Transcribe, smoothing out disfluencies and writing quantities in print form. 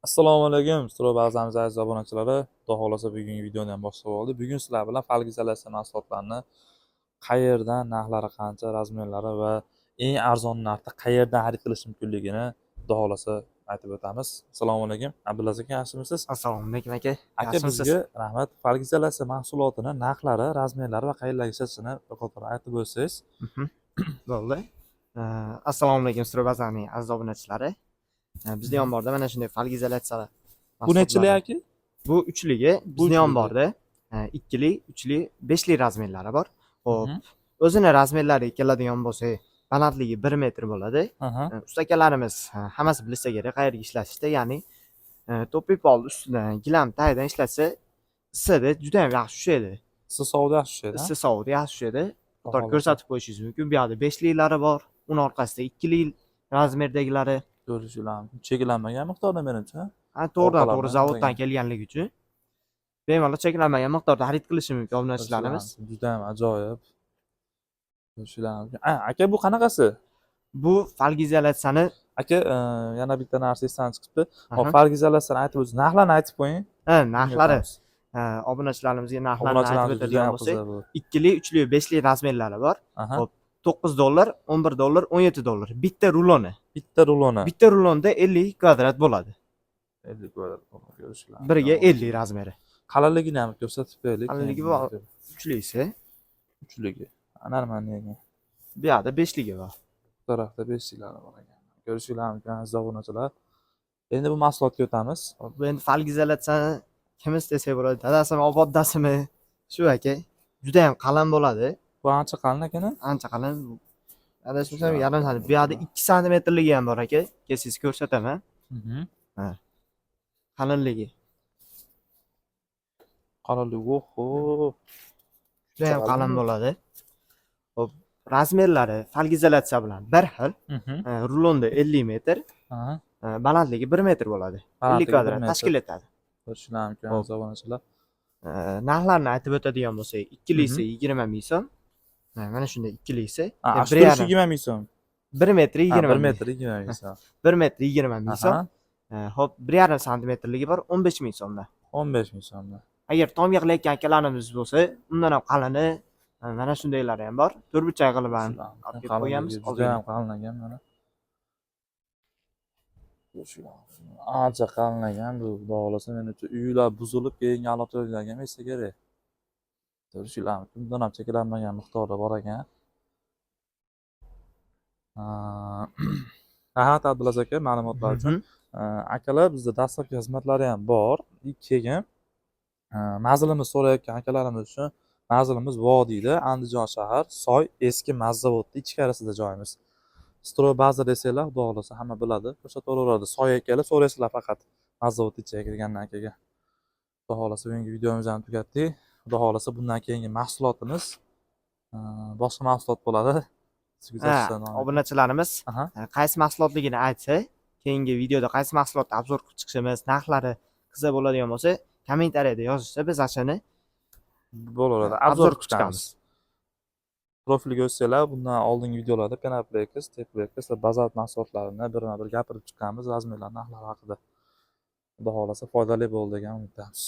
Assalomu alaykum, Stroy bazamiz aziz obunachilari. Xudo xohlasa, bugungi videoni ham boshlab oldik. Bugun sizlar bilan folgizolyatsiya mahsulotlarini qayerdan, narxlari qancha, razmerlari va eng arzon narxda qayerdan xarid qilish mumkinligini, Xudo xohlasa, aytib o'tamiz. Assalomu alaykum, Abdulaziz aka, yaxshimisiz? Assalomu alaykum, aka. Aka, Yaxshimisiz? bizga rahmat. Folgizolyatsiya mahsulotini narxlari, razmerlari va qayerlarga ishlatishini bir qator aytib o'tsangiz. Bo'ldi. Assalomu alaykum, Stroy aziz obunachilari. Bizni omborda mana shunday folgizolyatsiya Bu nechilik, aka? Bu uchligi bizni Uchligi. omborda ikkili, uchli, beshlik razmerlari bor. Xo'p, o'zini razmerlariga keladigan bo'lsak, balandligi 1 metr bo'ladi. Usta akalarimiz hammasi bilsa kerak qayerga ishlatishda, ya'ni to'pi pol ustidan, gilam tagidan ishlatsa, issida juda ham yaxshi tushadi. Issi sovug'da yaxshi tushadi, ha? Issi sovug'da yaxshi tushadi. Xudo Qator xohlasa. ko'rsatib qo'yishingiz mumkin. Bu yoqda beshliklari bor, uni orqasida ikkili razmerdagilari. Ko'rishinglar mumkin. Cheklanmagan miqdorda, menimcha. Ha, to'g'ridan Orqalaridan to'g'ri zavoddan degan. kelganligi uchun bemalol cheklanmagan miqdorda xarid qilishi mumkin obunachilarimiz. Juda ham ajoyib. Ko'rishinglar mumkin. A, aka, bu qanaqasi? Bu folgizolyatsiyani Aka, yana bitta narsa esdan chiqibdi. Hop, folgizolyatsiyani aytib o'tsangiz, narxlarni aytib qo'ying. Ha, narxlari. Ha, obunachilarimizga narxlarni aytib Obunachilarimiz juda o'tadigan ham bo'lsak, qiziq bu. Ikkili, uchli, beshli razmerlari bor. Xo'p, 9 dollar, 11 dollar, 17 dollar. Bitta ruloni. Bitta ruloni. Bitta rulonda 50 kvadrat bo'ladi. 50 kvadrat ko'rishinglar. Biriga 50 razmeri. Qalinligini ham ko'rsatib qo'yaylik. Qalinligi bu uchlisi. Uchligi. Нормальный ekan. Bu yoqda beshligi bor. Bu tarafda beshliklari bor ekan. Ko'rishinglar mumkin, aziz obunachilar. Endi bu mahsulotga o'tamiz. Xo'p, bu endi folgizolyatsiyani kim desak bo'ladi, dadasimi, oboddasimi, shu aka. Juda ham qalin bo'ladi. Bu ancha qalin ekan, a? Ancha qalin. Adashmasam, yarim santim. Bu yoqda 2 santimetrligi ham bor, aka. Kelsangiz, ko'rsataman. Qalinligi. Qalinligi, oho. Juda ham Qalin. Qalin bo'ladi. Xo'p, razmerlari folgizolyatsiya bilan bir xil. Rulonda 50 metr, balandligi 1 metr bo'ladi. 50 Balandligi 1 kvadrat metr. Tashkil etadi. Ko'rishinglar mumkin, aziz obunachilar. Narxlarni aytib o'tadigan bo'lsak, ikkilisi 20 ming so'm. Mana shunday ikkilisi. Ha, Bir shu turishi yarim. 20 ming so'm. 1 metr Ha, 20 1 ming. Metr 20 ming so'm. 1 metr 20 ming so'm. Xo'p, 1,5 santimetrligi bor, 15 ming so'mdan. 15 ming so'mdan. Agar tomga qilayotgan akalarimiz bo'lsa, undan ham qalini, mana shundaylari ham bor. To'rtburchak qilib ham olib kelib qo'yganmiz. Qalinligi juda ham qalin ekan mana. Ancha qalin ekan bu, xudo xohlasa, menimcha, uylar buzilib, keyin olib qo'yilgan bo'lsa kerak. Ko'rishinglar mumkin. Bundan ham cheklanmagan miqdorda bor ekan. Rahmat, Abdulaziz aka, ma'lumotlar uchun. Akalar, bizda dastlabki xizmatlari ham bor. Keyin manzilimiz so'rayotgan akalarimiz uchun manzilimiz vodiyda, Andijon shahar, Soy eski mazzavodni ichkarisida joyimiz. Stroy baza desanglar, xudo xohlasa, hamma biladi, ko'rsataveradi. Soyga kelib so'raysizlar faqat mazzavodni ichiga kirgandan keyin. Xudo xohlasa, bugungi videomizni ham tugatdik. Xudo xohlasa, bundan keyingi mahsulotimiz boshqa mahsulot bo'ladi. Ha, obunachilarimiz qaysi mahsulotligini aytsa, keyingi videoda qaysi mahsulotni обзор qilib chiqishimiz, narxlari qiziq bo'ladigan bo'lsa, kommentariyada yozishsa, biz ashuni Bo'laveradi. Обзор Обзор qilib qilib chiqamiz. chiqamiz. Profilga o'tsanglar, bundan oldingi videolarda Penoplex, Teplex va bazalt mahsulotlarini birma-bir gapirib chiqqanmiz, razmerlar, narxlar haqida. Xudo xohlasa, foydali bo'ldi degan umiddamiz.